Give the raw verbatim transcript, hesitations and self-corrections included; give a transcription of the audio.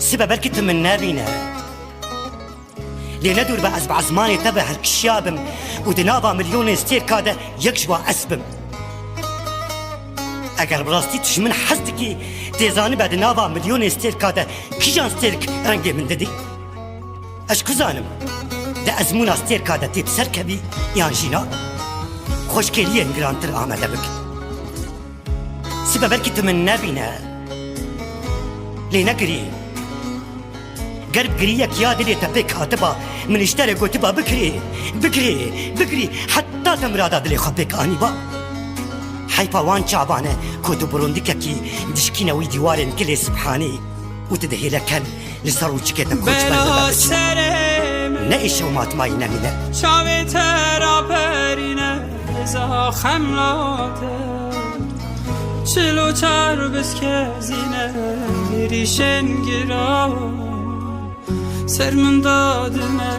Sibe belkî tu min nebîne. Lê ne dûr be ez bi ezmanê te ve hilkişiya bim û di nava milyonên stêrka de yek ji wan ez bim. Eger bi rastî tu ji min hez dikî, tê zanibe di nava milyonên stêrka de kîjan stêrk rengê min didî? Ez ku zanim, di ezmûna stêrka de tê bi ser kevî yan jî na? Xweşkêliyên girantir amade bik. Sibe belkî tu min nebîne. Lê negirî. Ger bi giriyek ya dilê te pêk hatiba, min ji te re gotiba bigirê, bigirê, bigirê, heta te mirada dilê xwe pêk anîba. Heyfa wan çavan e ku tu burundikekî dişkîne wî dîwarên kilê Sibhanî û tu dihêle ken li ser rûçikê te koçber Bela bibe biçine. Serê min. Ne îşew matmayî nemîne. Çavê te raperîne, zaxem late. Çil û çar biskezîne, rîşên giran. Ser min dadine,